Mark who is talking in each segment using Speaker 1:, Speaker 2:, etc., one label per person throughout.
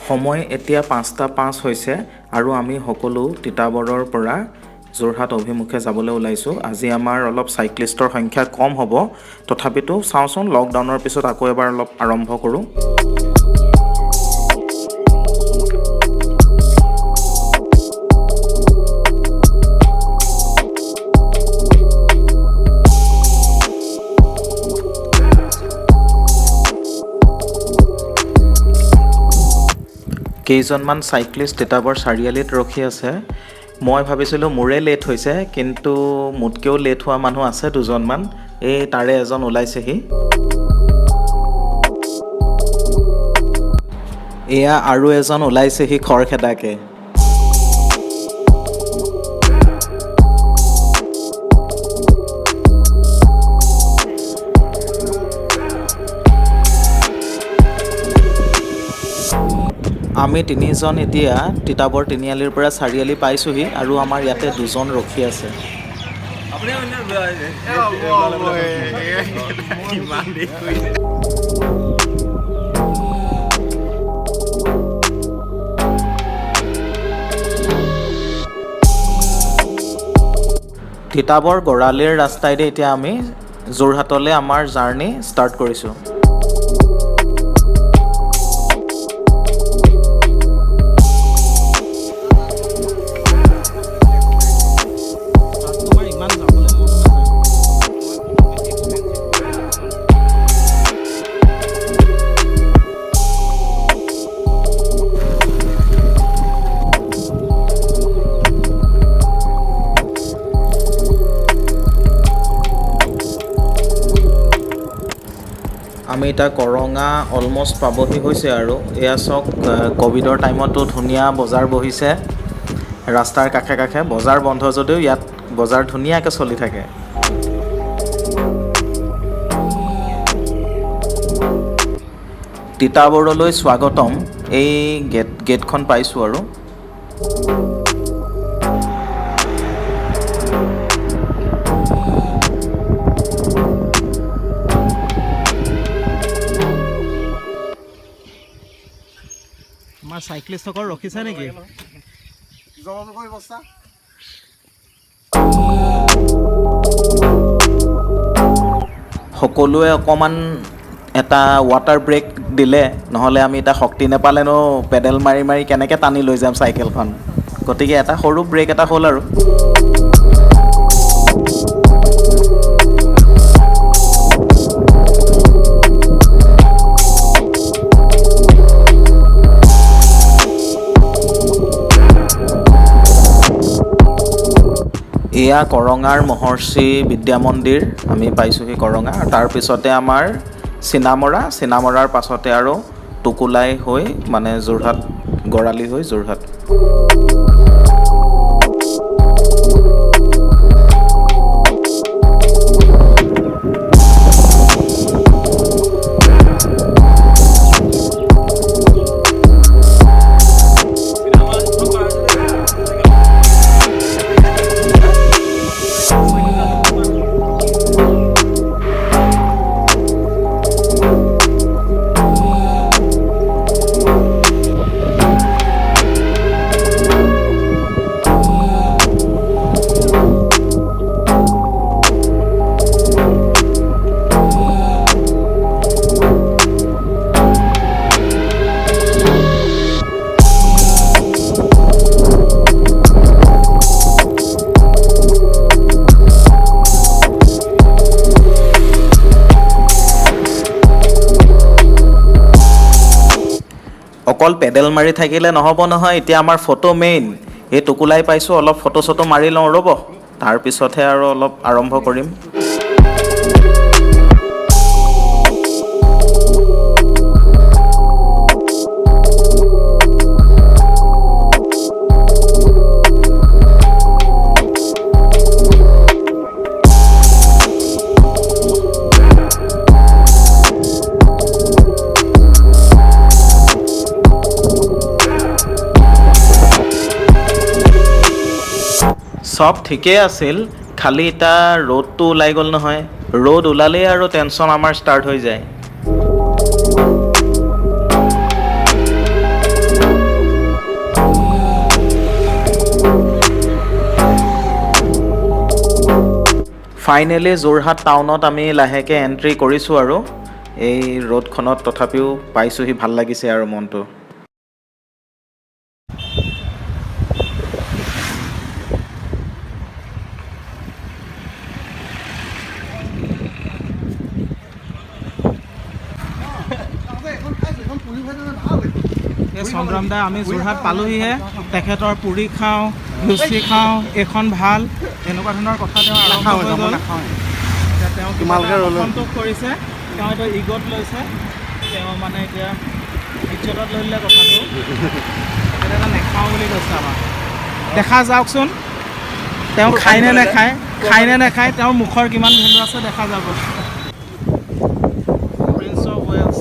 Speaker 1: সময় এতিয়া 5:05 হৈছে আৰু আমি সকলো তিতাবৰৰ পৰা যোৰহাট অভিমুখে যাবলৈ ওলাইছোঁ। আজি আমাৰ অলপ চাইক্লিষ্টৰ সংখ্যা কম হ'ব, তথাপিতো চাওঁচোন লকডাউনৰ পিছত আকৌ এবাৰ অলপ আৰম্ভ কৰোঁ। কেইজনমান চাইক্লিষ্ট তিতাবৰ চাৰিআলিত ৰখি আছে। মই ভাবিছিলোঁ মোৰে লেট হৈছে, কিন্তু মোতকৈও লেট হোৱা মানুহ আছে দুজনমান। এই তাৰে এজন ওলাইছেহি। এয়া আৰু এজন ওলাইছেহি খৰখেদাকে। আমি তিনিজন এতিয়া তিতাবৰ তিনিআলিৰ পৰা চাৰিআলি পাইছোঁহি আৰু আমাৰ ইয়াতে দুজন ৰখি আছে। তিতাবৰ গড়ালিৰ ৰাস্তাইদি এতিয়া আমি যোৰহাটলৈ আমাৰ জাৰ্ণি ষ্টাৰ্ট কৰিছোঁ। আমি এতিয়া কৰঙা অলমষ্ট পাবহি হৈছে আৰু এয়া চাওক, ক'ভিডৰ টাইমতো ধুনীয়া বজাৰ বহিছে ৰাস্তাৰ কাষে কাষে। বজাৰ বন্ধ যদিও ইয়াত বজাৰ ধুনীয়াকৈ চলি থাকে। তিতাবৰলৈ স্বাগতম। এই গেটখন পাইছোঁ আৰু। আমাৰ চাইক্লিষ্টসকল ৰখিছে নেকি?
Speaker 2: যোগাযোগৰ ব্যৱস্থা।
Speaker 1: সকলোৱে অকণমান এটা ৱাটাৰ ব্ৰেক দিলে, নহ'লে আমি এতিয়া শক্তি নাপালেনো পেডেল মাৰি মাৰি কেনেকৈ টানি লৈ যাম চাইকেলখন। গতিকে এটা সৰু ব্ৰেক এটা হ'ল আৰু। এয়া কৰঙাৰ মহৰ্ষি বিদ্যা মন্দিৰ, আমি পাইছোঁহি কৰঙা। তাৰপিছতে আমাৰ চিনামৰা, চিনামৰাৰ পাছতে আৰু টোকোলাই হৈ মানে যোৰহাট, গড়ালি হৈ যোৰহাট। অকল পেডেল মাৰি থাকিলে নহ'ব নহয়, এতিয়া আমাৰ ফটো মেইন। এই টোকোলাই পাইছোঁ, অলপ ফটো চটো মাৰি লওঁ ৰ'ব, তাৰপিছতহে আৰু অলপ আৰম্ভ কৰিম। চব ঠিকেই আছিল, খালি এতিয়া ৰ'দটো ওলাই গ'ল নহয়। ৰ'দ ওলালেই আৰু টেনশ্যন আমাৰ ষ্টাৰ্ট হৈ যায়। ফাইনেলি যোৰহাট টাউনত আমি লাহেকৈ এণ্ট্ৰি কৰিছোঁ আৰু এই ৰ'দখনত তথাপিও পাইছোঁহি, ভাল লাগিছে আৰু মনটো।
Speaker 3: এই সংগ্ৰাম দা, আমি যোৰহাট পালোহিহে, তেখেতৰ পুৰি খাওঁ, লুচি খাওঁ, এইখন ভাল, এনেকুৱা ধৰণৰ কথা তেওঁ আৰম্ভ হৈ গ'ল। এতিয়া তেওঁ কিবা
Speaker 2: তোমালোকে
Speaker 3: এটা
Speaker 2: ৰ'লো।
Speaker 3: অসন্তোষ কৰিছে, তেওঁ এতিয়া ইগত লৈছে, তেওঁ মানে এতিয়া ইজ্জতত লৈ ল'লে কথাটো। তেখেতে এটা নেখাওঁ বুলি কৈছে আমাক। দেখা যাওকচোন তেওঁ খায় নে নেখায়, খায় নে নেখায়, তেওঁৰ মুখৰ কিমান ভেলু আছে দেখা যাব। Prince of Wales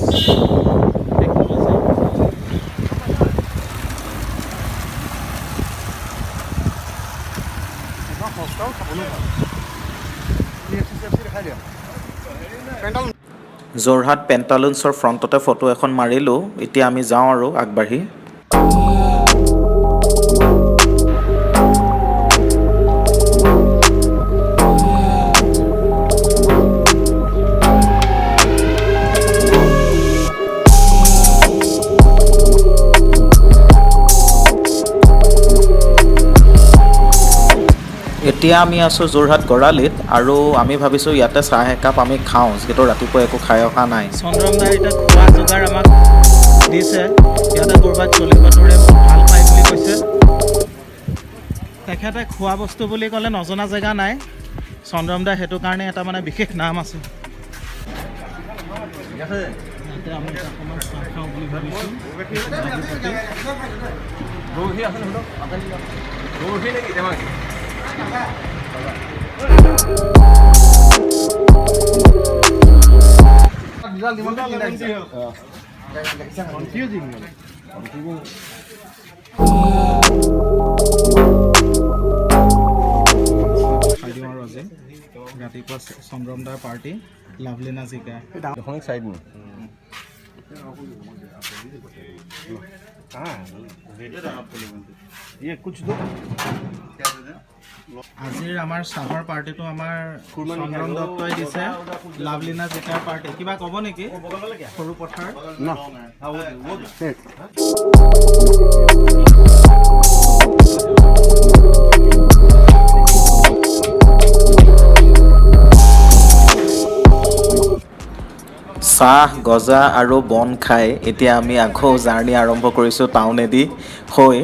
Speaker 3: technology.
Speaker 2: সস্তাও, খাবলৈও ভাল। কে এফ চি চেফচি দেখাই দিয়া পেণ্টাল।
Speaker 1: যোৰহাট পেণ্টালুন্সৰ ফ্ৰণ্টতে ফটো এখন মাৰিলোঁ। এতিয়া আমি যাওঁ আৰু আগবাঢ়ি। এতিয়া আমি আছোঁ যোৰহাট গড়ালিত আৰু আমি ভাবিছোঁ ইয়াতে চাহ একাপ আমি খাওঁ, যিহেতু ৰাতিপুৱা একো খাই অহা নাই।
Speaker 3: চন্দ্ৰম দাই এতিয়া খোৱা যোগাৰ আমাক দিছে। ইয়াতে ক'ৰবাত চলে বাটোৰে বহুত ভাল পায় বুলি কৈছে তেখেতে। খোৱা বস্তু বুলি ক'লে নজনা জেগা নাই চন্দ্ৰম দা, সেইটো কাৰণে এটা মানে বিশেষ নাম আছে। ইয়াতে আমি এটা অকণমান চাহ খাওঁ বুলি ভাবিছোঁ।
Speaker 4: বৰশী আছে নহয়? বৰশী নেকি ধেমাজি?
Speaker 2: কনফিউজিং মানে।
Speaker 3: খাই দিওঁ আৰু আজি ৰাতিপুৱা চন্দ্ৰম দাৰ পাৰ্টি, লাভলীনা জিকা।
Speaker 4: সাইড নি।
Speaker 2: ये कुछ दो।
Speaker 3: আজিৰ আমাৰ চাহৰ পাৰ্টিটো আমাৰ চন্দ্ৰম দত্তই দিছে, লাভলীনা জিকাৰ পাৰ্টি। কিবা ক'ব নেকি সৰু পথাৰ?
Speaker 2: না।
Speaker 1: চাহ, গজা আৰু বন খাই এতিয়া আমি আকৌ জাৰ্ণি আৰম্ভ কৰিছোঁ টাউনেদি হৈ।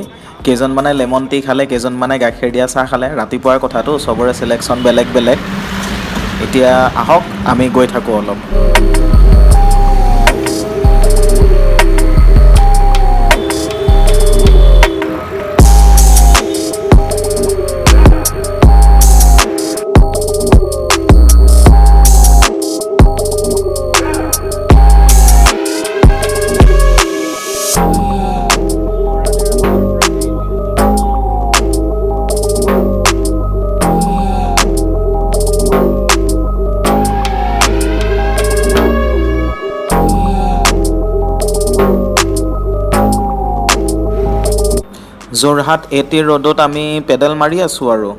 Speaker 1: কেইজনমানে লেমন টি খালে, কেইজনমানে গাখীৰ দিয়া চাহ খালে। ৰাতিপুৱাৰ কথাটো, চবৰে চিলেকশ্যন বেলেগ বেলেগ। এতিয়া আহক, আমি গৈ থাকোঁ অলপ। যোৰহাট এ টি ৰোডত আমি পেডেল মাৰি আছোঁ আৰু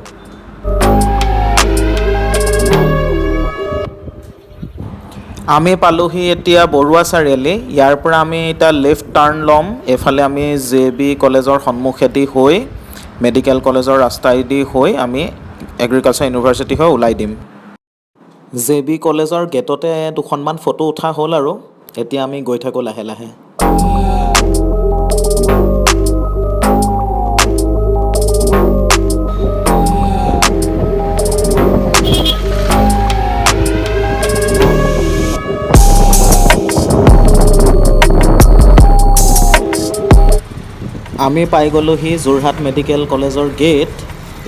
Speaker 1: আমি পালোহি এতিয়া বৰুৱা চাৰিআলি। ইয়াৰ পৰা আমি এতিয়া লেফ্ট টাৰ্ণ ল'ম। এইফালে আমি জে বি কলেজৰ সন্মুখেদি হৈ, মেডিকেল কলেজৰ ৰাস্তাইদি হৈ আমি এগ্ৰিকালচাৰ ইউনিভাৰ্চিটি হৈ ওলাই দিম। জে বি কলেজৰ গেটতে দুখনমান ফটো উঠা হ'ল আৰু এতিয়া আমি গৈ থাকোঁ লাহে লাহে। আমি পাই গ'লোহি যোৰহাট মেডিকেল কলেজৰ গেট।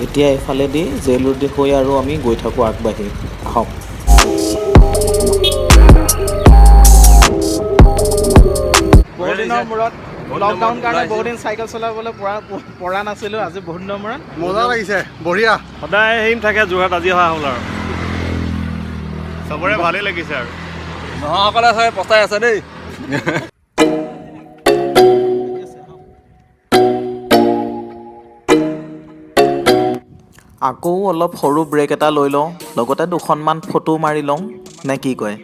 Speaker 1: এতিয়া এইফালেদি জেইল ৰোড হৈ আৰু আমি গৈ থাকোঁ আগবাঢ়ি, আহক।
Speaker 3: বহুত দিনৰ মূৰত, লকডাউন কাৰণে বহুত দিন চাইকেল চলাবলৈ পৰা নাছিলোঁ, আজি বহুত দিনৰ মূৰত।
Speaker 2: মজা লাগিছে, বঢ়িয়া।
Speaker 5: সদায় আহিম থাকে যোৰহাট, আজি অহা হ'ল আৰু চবৰে ভালেই লাগিছে আৰু।
Speaker 4: নহাসকলে চাগে পস্তাই আছে দেই।
Speaker 1: আকৌ অলপ সৰু ব্ৰেক এটা লৈ লওঁ, লগতে দুখনমান ফটো মাৰি লওঁ নে কি কয়?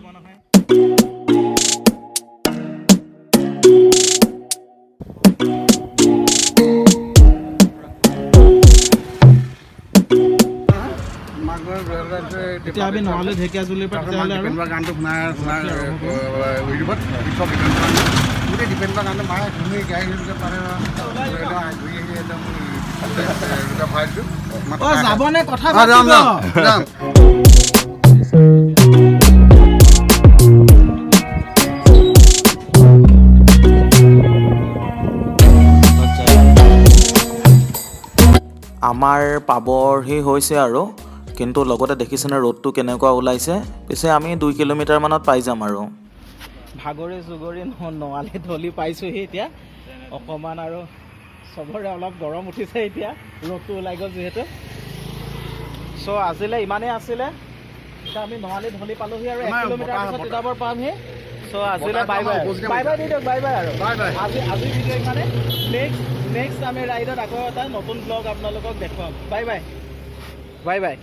Speaker 3: এতিয়া আমি নহ'লে ঢেকীয়াজুলিৰ পৰা তেতিয়াহ'লে আৰু
Speaker 2: দীপেন গানটো শুনাই শুনাই ইউটিউবত চব দীপেন গোটেই দীপেন গানটো মায়ে শুনি গাই আহিছে, তাৰে ঘূৰি আহি একদম ভৰাই দিছোঁ।
Speaker 3: অ, যাবনে কথা
Speaker 2: যাম।
Speaker 3: পাতিব?
Speaker 2: যাম যাম।
Speaker 1: আমাৰ পাবৰহি হৈছে আৰু, কিন্তু লগতে দেখিছেনে ৰ'দটো কেনেকুৱা ওলাইছে? পিছে আমি 2 কিলোমিটাৰমানত পাই যাম আৰু।
Speaker 3: ভাগৰি জুগৰি নৱালি ধলি পাইছোঁহি। এতিয়া অকণমান আৰু চবৰে অলপ গৰম উঠিছে, এতিয়া ৰ'দটো ওলাই গ'ল যিহেতু। চ' আজিলৈ ইমানেই আছিলে। এতিয়া আমি নৱালি ধলি পালোহি আৰু এক
Speaker 2: আমাৰ
Speaker 3: কিলোমিটাৰ
Speaker 2: বতাহ-
Speaker 3: পিছত
Speaker 2: বতাহ।
Speaker 3: তিতাবৰ পামহি। চ' আজিলৈ
Speaker 2: বতাহটো
Speaker 3: বাই
Speaker 2: আমাৰ
Speaker 3: বাই।
Speaker 2: opposite.
Speaker 3: Bye bye দি দিয়ক, বাই বাই আৰু।
Speaker 2: Bye bye.
Speaker 3: আজি ভিডিঅ' ইমানে। নেক্সট আমি ৰাইডত আকৌ এটা নতুন ব্লগ আপোনালোকক দেখুৱাম। Bye bye, bye bye.